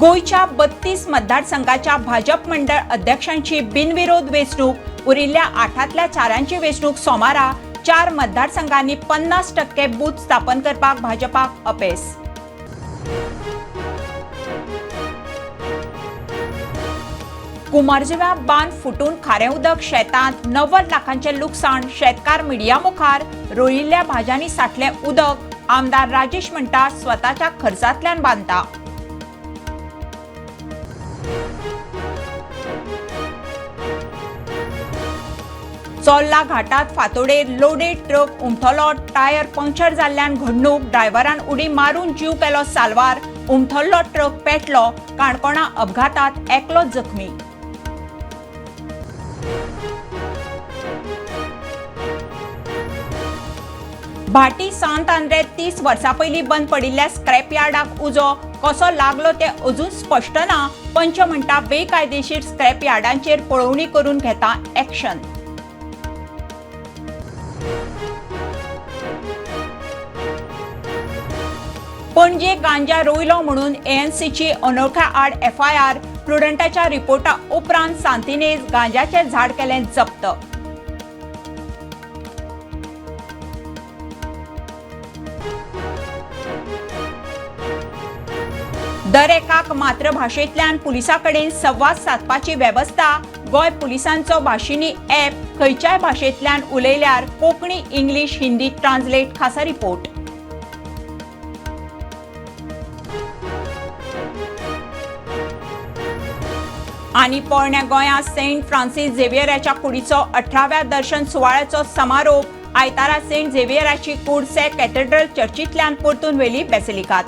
गोंयच्या 32 मतदारसंघाच्या भाजप मंडळ अध्यक्षांची बिनविरोध वेंचणूक. उरिल्ल्या 8तल्या 4ांची वेंचणूक सोमारा. 4 मतदारसंघांनी 50% बूथ स्थापन करपाक भाजपाक अपेस. कुमारजुव्या बांद फुटून खारें उदक शेतांत, 90 लाखांचें लुकसाण. शेतकार मिडिया मुखार, रोयिल्ल्या भाज्यांनी साठलें उदक. आमदार राजेश म्हणटा, स्वताच्या खर्चांतल्यान बांदता. चोर्ला घाटात फातोडेर लोडेड ट्रक उमथलो. टायर पंक्चर जाल्ल्यान घडणूक. ड्रायव्हरान उडी मारून जीव केलो साल्वार. उमथल्लो ट्रक पेटलो. काणकोणा अपघातात एकलो जखमी. भाटी सांत आंद्रे 30 वर्सां पयलीं बंद पडिल्ल्या स्क्रॅप यार्डाक उजो कसो लागलो तें अजून स्पश्ट ना. पंच म्हणटा, बेकायदेशीर स्क्रॅप यार्डांचेर पळोवणी करून घेता एक्शन. पणजे गांजा रोयलो म्हणून एएनसीची अनोळख्या आड एफआयआर. प्रुडंटाच्या रिपोर्टा उपरांत सांतिनेज गांजाचें झाड केलें जप्त. दरेकाक मातृभाशेंतल्यान पुलिसां कडेन संवाद सादपाची वेवस्था. गोंय पुलिसांचो भाशिनी ॲप. खंयच्याय भाशेंतल्यान उलयल्यार कोंकणी, इंग्लीश, हिंदी ट्रान्सलेट. खासा रिपोर्ट. आनी पोरण्या गोंयांत सेंट फ्रांसीस झेवियराच्या कुडीचो 18व्या दर्शन सुवाळ्याचो समारोप. आयतारा सेंट झेवियराची कूड से कॅथेड्रल चर्चींतल्यान परतून व्हेली बेसिलिकात.